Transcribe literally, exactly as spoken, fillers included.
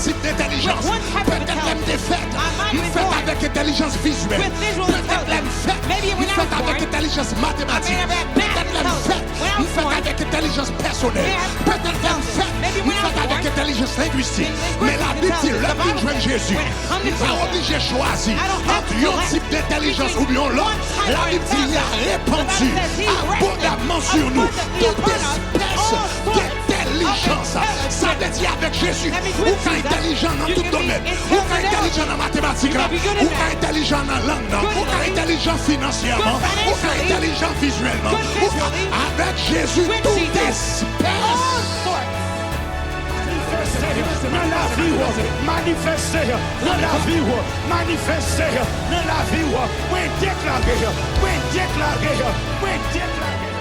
tip dentèlijans. Petèt lè m te fèt, m fèt avèk entèlijans vizyèl. Petèt lè m fèt, m fèt avèk entèlijans matematik. Petèt lè m fèt, m fèt avèk entèlijans pèsonèl. Petèt lè m fèt, m fèt avèk entèlijans lengwistik. Men Labib di, lè m vin jwenn Jezi, m pa oblije chwazi ant yon tip dentèlijans oubyen yon lòt. Labib di, il a répandu abondamment sur nous toute espèce d'entèlijans. Sa vle di, avèk Jezi, ou ka entèlijan nan tout domèn. Ou ka entèlijan nan matematik la, ou ka entèlijan nan lang nan, ou ka entèlijan finansyèman, ou ka entèlijan vizyèlman. Ou ka, avèk Jezi, tout espèce. Manifeste nan lavi w, manifeste nan lavi w, manifeste nan lavi w. Mwen deklare, mwen deklare, mwen deklare.